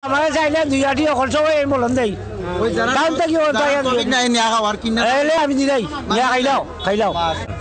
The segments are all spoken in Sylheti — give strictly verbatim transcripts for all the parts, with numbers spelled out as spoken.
আমারে চাইলে দুই আটি অকল সবাই আমি বলন দেই। ওই যারা গান থাকি ওই যারা তাই আমি তৌফিক নাই, নিয়া খাওয়ার কিনা? এলে আমি দিলাই, নিয়া খাইলাও, খাইলাও।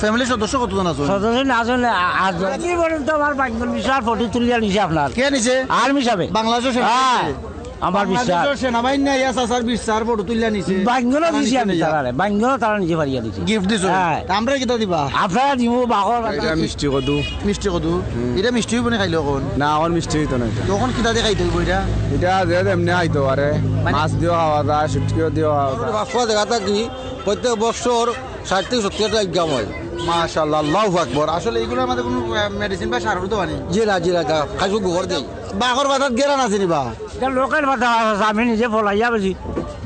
ফ্যামিলির সদস্য কতজন আছেন? সদস্য না আছেন, আ-, আটজন। কি বলেন তো, আমার বাইঙ্গন বিশাল ফটো তুলিয়া নিছে আপনার। কে নিছে? আর্মি সাহেব। বাংলাদেশের সেনা হ্যাঁ, নিছে? আমার বিশাল। বাংলাদেশের সেনাবাহিনী আইয়া চাচার বিশাল ফটো তুলিয়া নিছে। বাইঙ্গনও আমার দিছি নিচে আমি নিয়া। তারারে, বাইঙ্গনও তারা নিজে পারিয়া দিছে। গিফট দিছো? হ্যাঁ। তা আমরা কিতা দিবা? আপনারা দিব বাহর। এটা মিষ্টি কদু। মিষ্টি কদু? হুম। এটা মিষ্টি হইব না খাইলে এখন? না, এখন মিষ্টি হইতো না এটা। তখন কিতা দিয়ে খাইতে হইব এটা? এটা যে এমনি খাইতে পারে। মানে মাছ দিয়েও খাওয়া যায়, শুটকিও দিয়েও খাওয়া যায়। বাফুয়া জায়গা থাকি প্রত্যেক বছর ষাট থেকে সত্তর হাজার ইনকাম হয়। মাশাআল্লাহ, আল্লাহু আকবার। আসলে এইগুলোর মধ্যে কোনো, আহ, মেডিসিন বা সার তো পানি? জি না, জি না, যা, খাসু গোবর দেই। বাঘর পাতার গেরান আছে নি বা? এটা লোকাল পাতা আছে, আমি নিজে ফলাইয়া বেশি।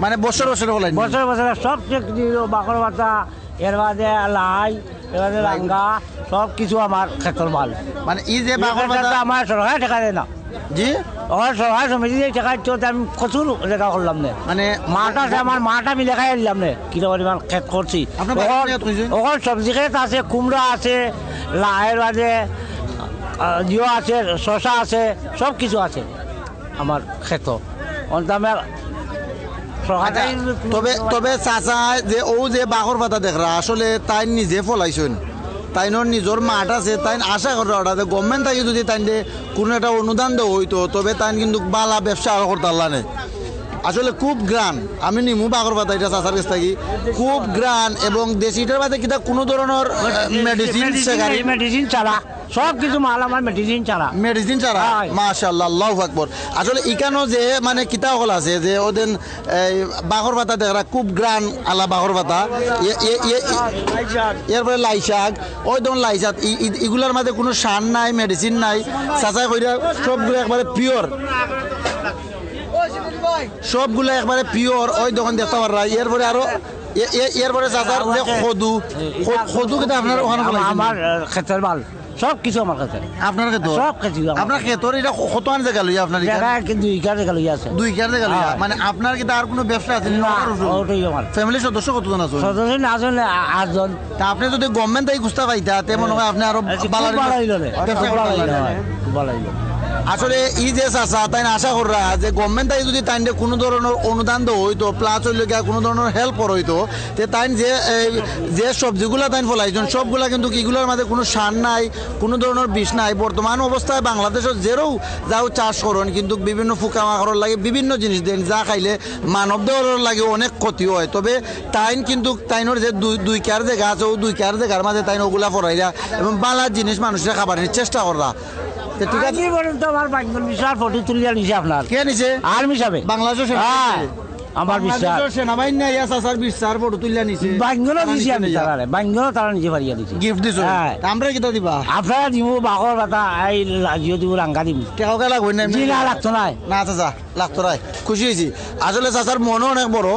মানে বছর বছর ফলাই নি? বছর বছর সব চেক দিল, বাঘর পাতা, এর বাদে লাই, এর বাদে লাঙ্গা, সব কিছু আমার খেতর মাল। মানে এই যে এই বাঘর খেতর পাতা তো আমার সরকার ঠেকা দেয় না। জি? আমার সরকার সমিতি যে ঠেকা দিচ্ছে, ওতে আমি কচুর জায়গা করলাম না। মানে মাঠ আছে, আমার মাঠ আমি লেখাই দিলাম না, কিতা পরিমাণ খেত করছি। আপনার বাড়ি ওখান, কোন জায়গাত কইছেন? ওখান সবজি খেত আছে, কুমড়া আছে, লাইয়ের বাদে, আহ, ইয়ো আছে, শশা আছে, সব কিছু আছে আমার খেত। অন্ত আমি আর সরকার আচ্ছা, তবে, তবে চাচা যে ও যে বাঘর পাতা দেখরা, আসলে তাই নিজে ফলাইছইন। তাইনর নিজর মাঠ আছে, তাইন আশা কররা ওটা যে গভর্নমেন্ট থাকি যদি তাইনরে কোনো একটা অনুদান দেওয়া হইতো, তবে তাইন কিন্তু বালা ব্যবসা আরো করতে পারলা নে। আসলে খুব গ্রান, আমি নিমু বাঘর পাতা এটা চাচার কাছ থাকি, খুব গ্রান এবং দেশি, এটার মধ্যে কিতা কোনো ধরনের, আহ, মেডিসিন সেখানে মেডিসিন ছাড়া, সব কিছু মাল আমার মেডিসিন ছাড়া। মেডিসিন ছাড়া? হয়। মাশাআল্লাহ, আল্লাহু আকবার। আসলে ইকানো যে মানে কিতা হকল আছে যে ওদিন এই বাঘর পাতা দেখরা খুব গ্রান আলা বাঘর পাতা। এ-, এ-, এ-, এরপরে লাই শাক, ওই ধরুন লাই শাক, ই-, ই-, ইগুলার মধ্যে কোনো সার নাই, মেডিসিন নাই। চাচাই কইরা সবগুলা একবারে পিওর, সবগুলা একবারে পিওর। ওই দেখুন দেখতে পাররা। এরপরে আরো এ-, এ-, এরপরে চাচার যে কদু, ক-, কদু কিন্তু আপনার ওখানে আমার, ফলাইছেন? আমার, আহ, খেতের মাল। সব কিছু আমার কাছে। আপনার খেত? সব কিছু আমার। আপনার খেতর এটা ক-, কত আন জায়গা লইয়া আপনার এখানে? জায়গা কি দুই বিঘা জায়গা লইয়া আছে। দুই বিঘা জায়গা লইয়া? হ্যাঁ। মানে আপনার কি তার কোনো ব্যবসা আছে? না, ওটাই আমার। ফ্যামিলির সদস্য কতজন আছেন? সদস্য না আছেন আ-, আটজন। তা আপনি যদি গভর্নমেন্ট থেকে গুস্তা পাইতা, তে মনে হয় আপনি আরো আচ্ছা, খুব বালা ভালো হইলো রে। ব্যবসা খুব করতে ভালো হইলো, পারলেন। হ্যাঁ, খুব ভালো হইলো। আসলে এই যে চাচা, তাই আশা কররা যে গভর্নমেন্ট থেকে যদি তাইনরে কোনো ধরনের অনুদান দেওয়া হইতো, প্লাস হইলো গিয়া কোনো ধরনের হেল্প করা হইতো, তে তাইন যে, এই, যে সবজিগুলা তাইন ফলাইছইন, সবগুলা কিন্তু ইগুলার মাঝে কোনো সার নাই, কোনো ধরনের বিষ নাই। বর্তমান অবস্থায় বাংলাদেশো যেরাও যাও চাষ করইন, কিন্তু বিভিন্ন পোকামাকড়র লাগি বিভিন্ন জিনিস দেইন, যা খাইলে মানব দেহর লাগি অনেক ক্ষতি হয়। তবে তাইন কিন্তু তাইনর যে দুই, দুই কার জায়গা আছে, ও দুই কার জায়গার মাঝে তাইন ওগুলা ফলাইরা এবং বালা জিনিস মানুষরে খাবানির চেষ্টা কররা। তে ঠিক আছে। আমি বলেন তো আমার বাইঙ্গন বিশাল ফটো তুলিয়া নিছে আপনার। কে নিছে? আর্মি সাহেব। বাংলাদেশের সেনা হ্যাঁ। নিছে? আমার বিশাল। বাংলাদেশের সেনাবাহিনী আইয়া চাচার বিশাল ফটো তুলিয়া নিছে। বাইঙ্গনও তারা দিছি নিছে আমি নিয়া? তারারে। বাইঙ্গনও তারা নিজে পারিয়া দিছে। গিফট দিছো? হ্যাঁ। তা আমরা কিতা দিবা? আপনারা দিমু বাঘর পাতা, এই লাজিও দিমু, রাঙ্গা দিমু। টেকাও কে লাগবে না এমনি? জি না, লাগতো নায়। না চাচা, লাগতো নায়। খুশি হইছি। আসলে চাচার মনও অনেক বড়।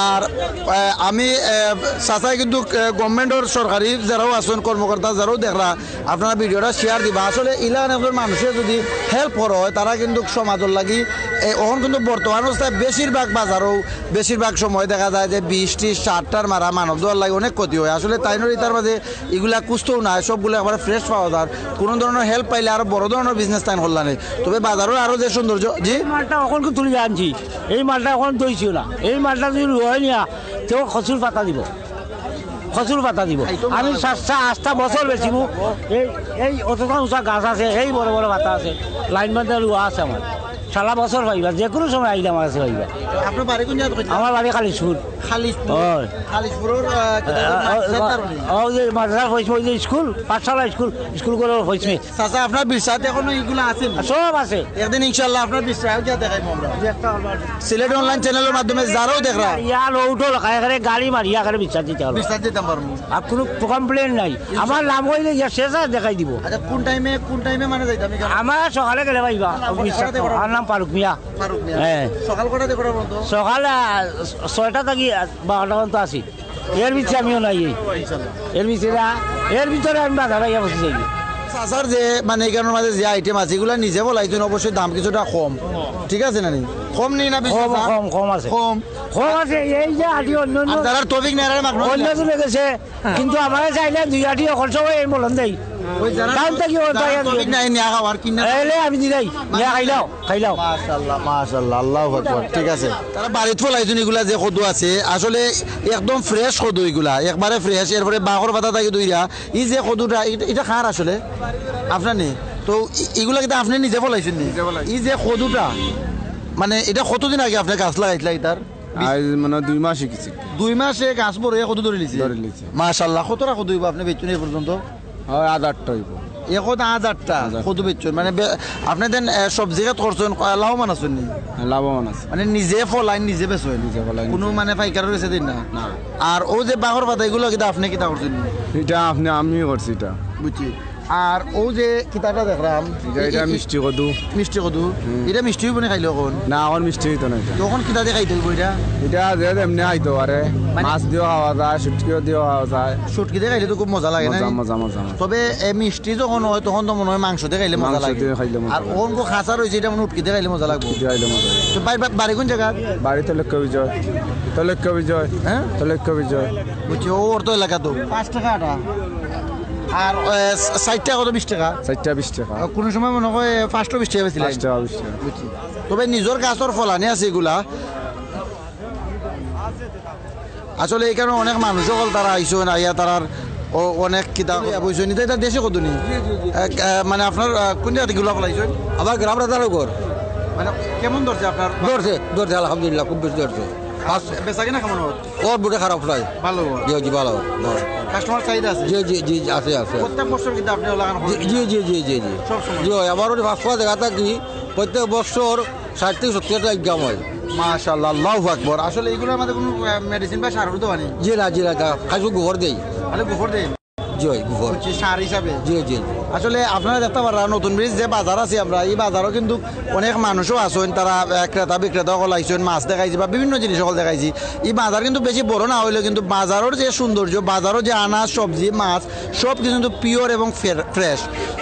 আর, আহ, আমি, আহ, চাচাই কিন্তু, আহ, গভর্নমেন্টর সরকারি যেরাও আছইন কর্মকর্তা যেরাও দেখরা, আপনারা ভিডিওটা শেয়ার দিবা। আসলে ইলান একজন মানুষে যদি হেল্প করা হয়, তারা কিন্তু সমাজর লাগি, এ, এখন কিন্তু বর্তমান অবস্থায় বেশিরভাগ বাজারও বেশিরভাগ সময় দেখা যায় যে বিষ টিষ সারটার মারা মানব দেহর লাগি অনেক ক্ষতি হয়। আসলে তাইনর ইতার মাঝে ইগুলা কুস্তাও নাই, সবগুলা একবারে ফ্রেশ পাওয়া যায়। কোনো ধরনের হেল্প পাইলে আরো বড় ধরনের বিজনেস তাইন করলা নে। তবে বাজারর আরো যে সৌন্দর্য, জি? এই মালটা এখন তুলিয়া আনছি, এই মালটা এখন দইছিও না, এই মালটা যদি রুয়াই নিয়া, তেও কচুর পাতা দিব। কচুর পাতা দিব। আমি সাতটা, আটটা বছর বেচিমু। এই, এই অতটা উঁচা গাছ আছে, এই বড় বড় পাতা আছে, লাইন বান্ধা রুয়া আছে আমার। সারা বছর পাইবা, যে কোনো সময় আইলে আমার কাছে পাইবা। আপনার বাড়ি কোন জায়গাত কইছেন? আমার বাড়ি খালিশপুর। খালিশপুর। হয়। খালিশপুরর, আহ, কিতা আহ, কইন? আহ, সেন্টার বাড়ি? ওই যে মাদ্রাসার পশ্চিমে ওই যে স্কুল, পাঠশালা স্কুল, স্কুল ঘরর পশ্চিমে। চাচা, আপনার বিরসাত এখনো ইগুলা আছে নি? সব আছে। একদিন ইনশাআল্লাহ আপনার বিরসাত গিয়া দেখাইমু আমরা। সিলেট অনলাইন চ্যানেলর মাধ্যমে যারাও দেখরা। ইয়া লোটো লাগাই করে গাড়ি মারিয়া করে বিরসাত দিতে পারবো। বিরসাত দিতাম পারমু। আর কোনো কমপ্লেন নাই। আমার নাম হইলে ইয়া শেষে দেখাই দিব। আচ্ছা, কোন টাইমে, কোন টাইমে মানে যাইতাম এখানে? আমার সকালে গেলে পাইবা। আপনার নাম কত? বিরসাত। আমার নাম ফারুক মিয়া। ফারুক মিয়া। হ্যাঁ। সকাল কটা থেকে কটা পর্যন্ত? সকালে, আহ, ছয়টা থাকি, আহ, বারোটা পর্যন্ত আছি। এর ভিতরে আমিও নাই এই। এর ভিতরে, এর ভিতরে আমি বাজার আইয়া বসে যাই। চাচার যে, মানে, এখানর মাঝে যে আইটেম আছে, এগুলা নিজে বলাইছেন, অবশ্যই দাম কিছুটা কম। ঠিক আছে না নি? কম নেই না বেশি কম, চাচা? কম, কম আছে। কম। কম আছে, এই যে আটি অন্য অন্য আর যারা তৌফিক নেই, এরা মাখনো অন্য না। দূরে গেছে, কিন্তু আমারে চাইলে দুই আটি অকল সবাই এই মলন দেই। ওই যারা টাউন থাকি ওর যারা ভাই আমি তৌফিক নাই, নিয়া খাওয়ার কিনা। এলে আমি দিলাই, নিয়া খাইলাও, খাইলাও। মাশাআল্লাহ, মাশাআল্লাহ, আল্লাহু আকবার। ঠিক আছে, তারা বাড়িত ফলাইছইন ইগুলা যে কদু আছে, আসলে একদম ফ্রেশ কদু ইগুলা, একবারে ফ্রেশ। এরপরে বাখর পাতা থাকি ধইরা, ই যে কদুটা, ইটা, ইটা কার আসলে? আপনার নি? তো ই-, ইগুলা কিতা আপনে নিজে ফলাইছইন নি? নিজে ফলাইছি। ই যে কদুটা, মানে, ইটা কতদিন আগে আপনে গাছ লাগাইছিলা ইটার? আইজ মানে দুই মাস অইগেছে। দুই মাসে গাছ বড় অইয়া কদু ধরিলিছে? ধরিলিছে। মাশাআল্লাহ, কতটা কদু অইবো আপনে বেচছইন এই পর্যন্ত? অয়, হাজারটা অইবো। এখন হাজারটা হাজারটা। কদু বেচছইন, মানে, বে-, আপনে দেন, এ, সবজি খেত করছইন, ক-, লাভবান আছইন নি? হ্যাঁ, লাভবান আছি। মানে, নিজে ফলাইন, নিজে বেচইন? নিজে ফলাইন, কোনো নিজে। মানে পাইকারর গেছে দেইন না? না। আর অউ যে বাখর পাতা, ইগুলা কিতা আপনে কিতা করছইন নি? ইটা আপনে, আমি করছি ইটা। বুঝছি। আর অউ যে কিতাটা দেখরাম, ইটা, ই-, ইটা ই-, মিষ্টি কদু। মিষ্টি কদু। হুম। ইটা মিষ্টি অইবো নি খাইলে অখন? না, অখন মিষ্টি অইতো না ইটা। তো অখন কিতা দি খাইতে অইবো ইটা? ইটা যে যেমনে খাইতো পারে। মানে মাছ দিও খাওয়া যায়, শুটকিও দিও খাওয়া যায়। শুটকি দি খাইলে তো খুব মজা লাগে না? মজা, মজা, মজা, মজা। তবে এ মিষ্টি যখন অয়, তখন তো মনে অয় মাংস দি খাইলে মজা লাগে। মাংস দি খাইলে মজা লাগে। আর অখন কো খাসা রইছে, ইটা মনে অয় উটকি দি খাইলে মজা লাগবো। উটকি দি খাইলে মজা লাগে। তো বাড়ি, বাড়ি কোন জাগাত? বাড়ি তলক্ষ্য বিজয়। তলক্ষ্য বিজয়। হ্যাঁ? তলক্ষ্য বিজয়। বুঝছি, অউ অর্থ এলাকা তো। পাঁচ টেকা আটা। আর, এ, ষাইট টেকা কত? বিশ টেকা? ষাইট টেকা বিশ টেকা। আর কোনো সময় মনে অয় পাঁচটা বিশ টেকা বেচছিলা? পাঁচটা বিশ টেকা। বুঝছি। তবে নিজর গাছর ফলানি আছে ইগুলা। আসলে ইখানো অনেক মানুষ অকল তারা আইছইন, আইয়া তারার অ-, অনেক কিতা বইছইন। ইটা, ইটা দেশি কদু নি? জি, জি, জি। এ, এ, মানে আপনার, আ, কোন জাগা থাকি ইগুলা ফলাইছইন? আমার গ্রাম রাজারগর। মানে কেমন ধরছে আপনার? ধরছে, ধরছে, আলহামদুলিল্লাহ, খুব বেশি ধরছে। আর বেচা কিনা কেমন অয়? অত বুঝে খারাপ নায়। ভালো অয়? জি, জি, ভালো অয়, ভালো অয়। কাস্টমার চাহিদা আছে? জি, জি, জি, আছে, আছে, আছে। প্রত্যেক বছর কিতা আপনে অউ লাগান জি, জি, জি, জি, জি, জি। সব সময়? জি, অয়, আমার অউ পাঁচ পাঁচ জাগা থাকি, প্রত্যেক বছর ষাইট থাকি সত্তর হাজার ইনকাম অয়। মাশাআল্লাহ, আল্লাহু আকবার। আসলে ইগুলার মাঝে কোনো, আহ, মেডিসিন বা সার তো আনি? জি না, জি না, তা খালি গোবর দেই। খালি গোবর দেই? জি, অয়, গোবর। বুঝছি, সার হিসাবে? জি, জি। আসলে আপনারা দেখতা পাররা, নতুন ব্রিজ যে বাজার আছে আমরা, ই বাজারও কিন্তু অনেক মানুষও আছইন, তারা, আহ, ক্রেতা বিক্রেতা অকল আইছইন, মাছ দেখাইছি বা বিভিন্ন জিনিস অকল দেখাইছি। ই বাজার কিন্তু বেশি বড় না অইলেও কিন্তু বাজারর যে সৌন্দর্য, বাজারর যে আনাজ, সবজি, মাছ, সব কিছু কিন্তু পিওর এবং ফ্রে-, ফ্রেশ।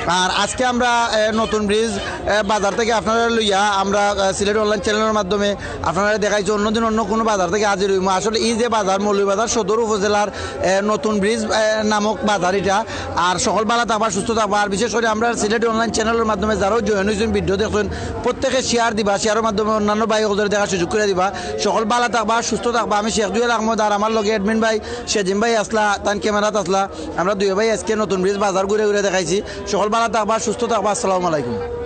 আর আজকে আমরা, আহ, নতুন ব্রিজ, আহ, বাজার থাকি আপনারারে লইয়া আমরা, আহ, সিলেট অনলাইন চ্যানেলর মাধ্যমে আপনারারে দেখাইছি। অন্যদিন অন্য কোনো বাজার থাকি হাজির অইমু। আসলে ই যে বাজার, মৌলভীবাজার সদর উপজেলার, আহ, নতুন ব্রিজ, আহ, নামক বাজার ইটা। আর সকল ভালা থাকবা, সুস্থ থাকবা। আর বিশেষ করি আমরার সিলেট অনলাইন চ্যানেলর মাধ্যমে যারাও জয়েন অইছইন, ভিডিও দেখছইন, প্রত্যেকে শেয়ার দিবা, শেয়ারর মাধ্যমে অন্যান্য ভাই অকলরে দেখার সুযোগ করি দিবা। সকল ভালা থাকবা, সুস্থ থাকবা। আমি শেখ জুয়েল আহমদ আর আমার লগে অ্যাডমিন ভাই সেজিম ভাই আছলা, তান ক্যামেরাত আছলা। আমরা দুইও ভাই আজকে নতুন ব্রিজ বাজার ঘুরে ঘুরে দেখাইছি। সকল ভালা থাকবা, সুস্থ থাকবা। আসসালামু আলাইকুম।